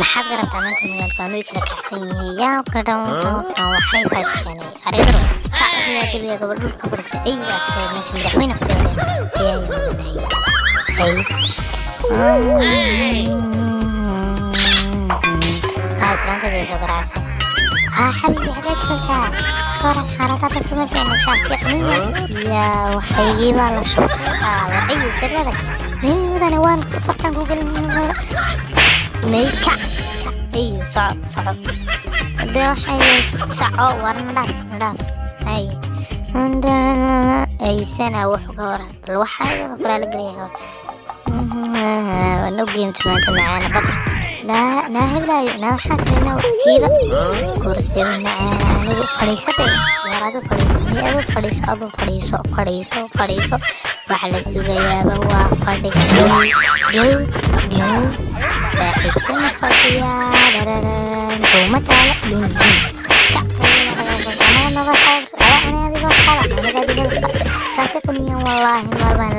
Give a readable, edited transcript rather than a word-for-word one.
Maxaad ka rabtaa maanta? Magaalka waa kala kacsan yihiin. Yaa kadhan waxay faas keenay arigaro kac ayaa gabiga gabadh dhulka fadhisa. Ay, baa tahay meesha madaxweyne fadhiya ayaa mudanay. Hay, haa, islaanteeda way soo garaacsan. Haa, xabiibi, xageed joogtaa? Iska waran xaaladaada? Suma fiicna, shaaftiya qaniya yaa waxaygii baa la shubtay. Aa, war ayu sadlada meemi mudane waan fartaan ku gelin. May, kac kac, ayu, soco soco de, waxay soco, war nadhaaf nadhaaf. Ay aysana wuxuu ka waran bal waxaa faraa la gelaya no geemtu maanta macaana bab naa naa heblaayo naa waxaa tiri kiiba kursiga macaana. Anigu fadhiisatay, war adu fadhiiso, may adu fadhiiso, adu fadhiiso, fadhiiso, fadhiiso. Waxa la sugayaaba waa fadhiga. Gow gow gow, saaxiibkana fadhiyaa duuma jaale dun dun. Anaga naga aniga adigoo qaba aniga adigoo shaati qaniyan, wallaahi maalbaan.